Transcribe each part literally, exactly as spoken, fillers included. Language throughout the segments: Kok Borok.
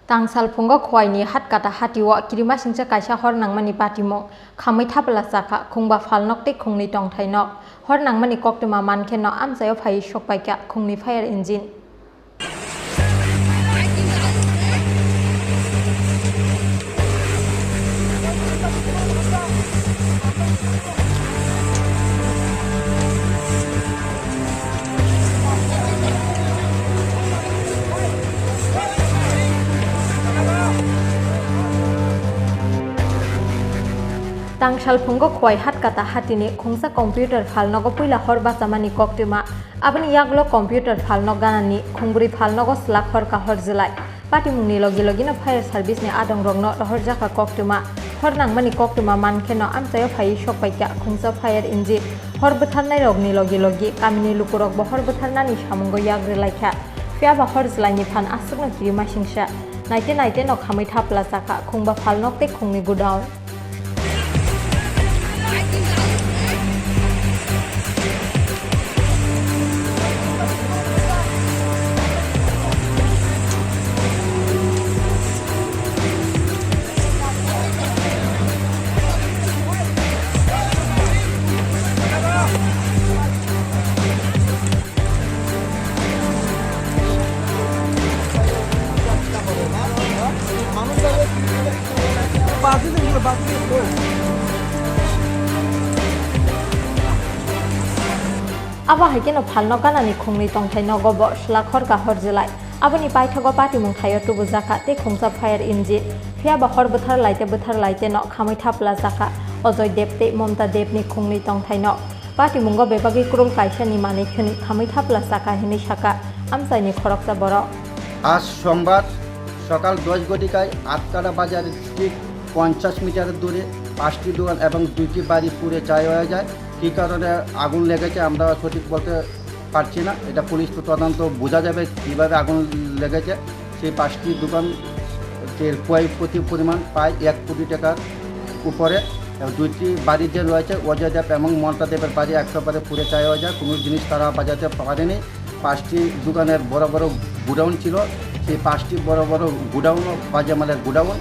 Tangsal phungo Khwaini Hatkata hatio kirimasingcha kaisa hor nangmani patimung, khamwi thapla chakha, khungba phalnok tei khungni tongthainok. Hor nangmani koktwma mankhe no amchaio phaiwi sokpaikha khungni fire engine. Tangsal phungo Khwai Hatkata hatini khungsa computer phalnogo puila hor bachamani koktwma. Aboni yagulo computer phalnok ganani khungbri phalnogo slak hor kahor jwlai. Patimungni logi logino fire service ni adongrokno rohorjakha koktwma. Hor nangmani koktwma mankheno amchaio phaiwi sokpaikha khungsa fire engine. Hor bwtharnairokni logi logi kamini lukurokbo hor bwtharnani samungo yak rwlaikha. Phiyaba hor jwlaini phan aswkno kirimasingsa. Naite naite no khamwi thapla chakha khungba phalnok tei khungni godown. Abo hai kheno phalnok ganani khungni tongthai nogo bo slak hor kahor jwlai. Aboni paithago patimung thaio tubujakha tei khungsa fire engine. Phiyaba hor bwthar laite bwthar laite no khamwi thapla jakha Ojoy Deb tei Momta Deb ni khungni tongthai no. Patimungo bebagwi kwrwng kaisani manwi khwnwi khamwi thapla chakha hinwi sakha amchaini khoroksa borok. আজ সোমবার সকাল দশ ঘটিকায় আতকাটা বাজারের ঠিক পঞ্চাশ মিটার দূরে পাঁচটি দোকান এবং দুইটি বাড়ি পুড়ে ছাই হয়ে যায়। কী কারণে আগুন লেগেছে আমরা সঠিক বলতে পারছি না, এটা পুলিশ তো তদন্ত বোঝা যাবে কীভাবে আগুন লেগেছে। সেই পাঁচটি দোকান যে ক্ষয়ক্ষতি পরিমাণ প্রায় এক কোটি টাকার উপরে এবং দুইটি বাড়ি যে রয়েছে অজয় দেব এবং মমতা দেবের বাড়ি একেবারে পুড়ে ছাই হয়ে যায়, কোনো জিনিস তারা বাঁচাতে পারেনি। পাঁচটি দোকানের বড় বড় গোডাউন ছিল, সেই পাঁচটি বড় বড় গোডাউনও বাজে মালের গোডাউন,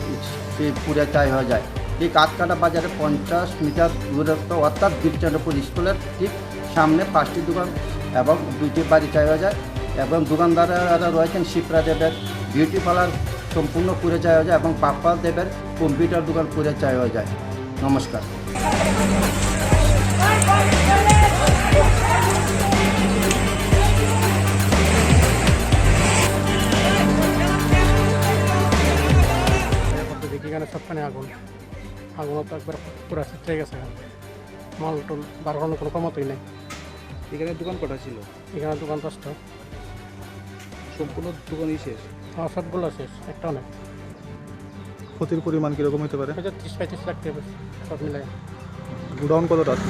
সেই পুড়ে ছাই হয়ে যায়। ঠিক আতকাটা বাজারে পঞ্চাশ মিটার দূরত্ব অর্থাৎ বীরচন্দ্রপুর স্কুলের ঠিক সামনে পাঁচটি দোকান এবং দুইটি বাড়ি ছাই হয়ে যায় এবং দোকানদাররা রয়েছেন শিপ্রা দেবের বিউটি পার্লার সম্পূর্ণ পুড়ে ছাই হয়ে যায় এবং পাপ্পা দেবের কম্পিউটার দোকান পুড়ে ছাই হয়ে যায়। নমস্কার। দেখি এখানে সবখানে আগুন, আগুন তো একবার পুরা শেষ হয়ে গেছে। মাল টুল বার করানোর কোনো ক্ষমতাই নেই। এখানে দোকান কটা ছিল? এখানে দোকান দশটা। সম্পূর্ণ দোকানই শেষ? হ্যাঁ, সবগুলো শেষ, একটাও নেই। ক্ষতির পরিমাণ কিরকম হতে পারে? হয়তো ত্রিশ পঁয়ত্রিশ লাখ টাকা সব মিলাই। গোডাউন কতটা আছে?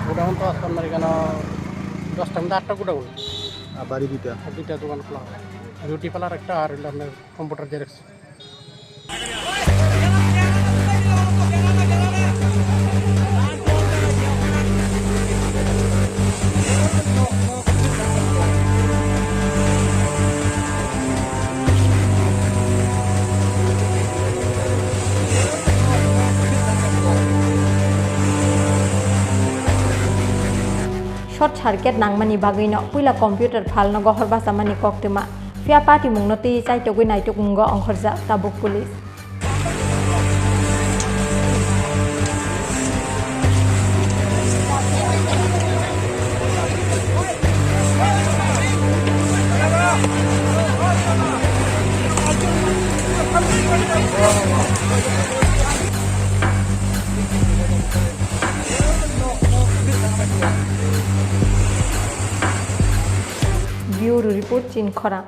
গোডাউন তো আছে আপনার এখানে দশটার মধ্যে আটটা গোডাউন। আর বাড়ি দুইটা? আর দুইটা দোকান খোলা হয়, বিউটি পার্লার একটা আর হলো আপনার computer xerox. Short circuit nangmani bagwino puila computer phalnogo hor bachamani koktwma. Phiya patimungno twi chaitogwi naitukmungo ongkhorjak tabuk police. Bureau report, Chinkhorang.